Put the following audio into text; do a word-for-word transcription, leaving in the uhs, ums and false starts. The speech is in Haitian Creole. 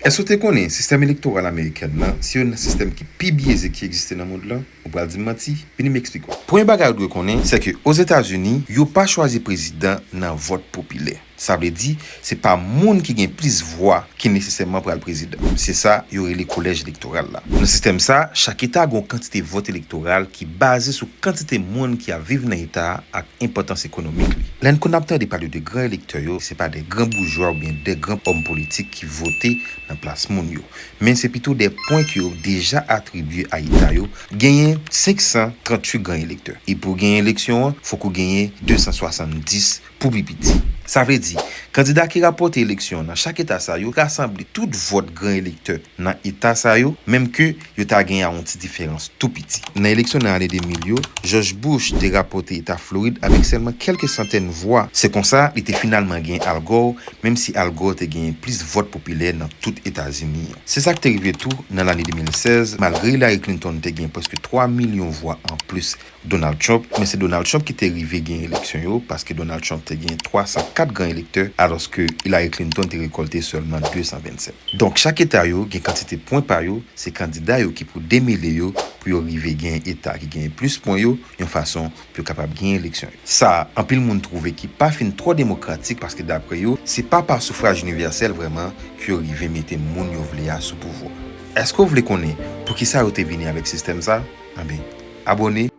Èske w te konnen sistèm elektoral amerikèn nan se youn nan sistèm ki pi byeze ki egziste nan mond lan? Ou pral di m manti? Vini m eksplike w. Premye bagay ou dwe konnen, se ke Ozetazini, yo pa chwazi prezidan nan vòt popilè. Sa vle di, se pa moun ki gen plis vwa ki nesesèman pral prezidan. Se sa yo rele kolèj elektoral la. Nan sistèm sa, chak eta gen yon kantite vòt elektoral ki baze sou kantite moun ki ap viv nan eta a ak enpòtans ekonomik li. Lè n konn ap tande pale de gran elektè yo, se pa de gran boujwa oubyen de gran òm politik ki vote nan plas moun yo, men se pito de pwen ke yo deja atribye a eta yo. Genyen senk san tranntuit gran elektè. E pou w genyen eleksyon an, fòk ou genyen de san swasanndis pou pi piti. Sa vle di, kandida ki rapòte eleksyon an nan chak eta sa yo rasanble tout vòt gran elektè nan eta sa yo, menm ke yo ta gen a yon ti diferans tou piti. Nan eleksyon nan ane de mil yo, George Bush te rapòte eta Florid avèk sèlman kèlke santèn vwa. Se konsa, li te finalman gen Al Gore, menm si Al Gore te genyen plis vòt popilè nan tout Etazini an. Se sa k te rive tou nan lane de mil sèz, malgre Hillary Clinton te gen prèske twa milyon vwa anplis Donald Trump, men se Donald Trump ki te rive gen eleksyon yo, paske Donald Trump te gen twa san kat gran elektè, alòske Hillary Clinton te rekòlte sèlman de san vennsèt. Donk, chak eta yo gen kantite pwen pa yo, se kandida yo ki pou demele yo pou yo rive gen eta ki genyen plis pwen yo, yon fason pou yo kapab gen eleksyon yo. Sa, anpil moun twouve ki pa fin twò demokratik, paske dapre yo, se pa pa sifraj inivèsèl vrèman ke yo rive mete moun yo vle a sou pouvwa. Èske w vle konnen poukisa yo te vini avèk sistèm sa? Anben, abòne.